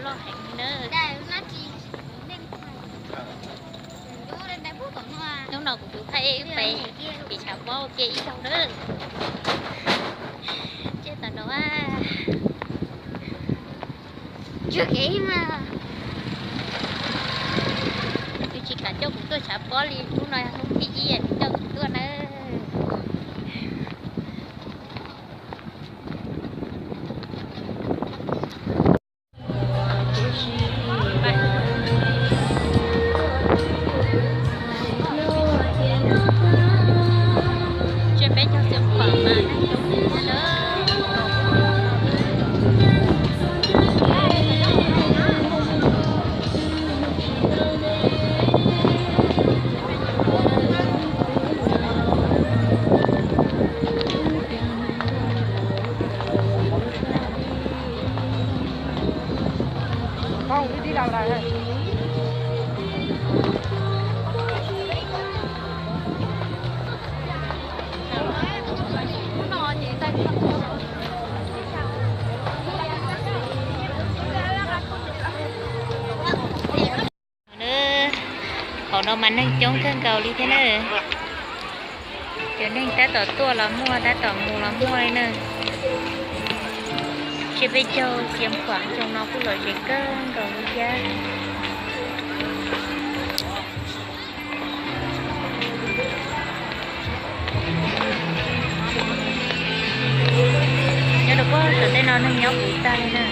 Loj heev li na. Hnub no kuv tus thaij wb pem tim tshav pob ua ke ib zaug na. Tsiab tom no a. Tsis kam coj kuv tuaj tshav pob li, hnub no yog hnub thib ib nws coj kuv tuaj na. Tsiab peb caug Xiav Khuam mas neeg coob kawg na. Hauv no mas neeg coob kawg nkaus li thiab na. Cov neeg tab tom tuaj los muaj, tab tom mus los muaj li na. Tsiab peb caug Xiav Khuam xyoo no kuj lom zem kawg nkaus li thiab. Nyob rau puag saum tej no neeg nyob puv tag li na.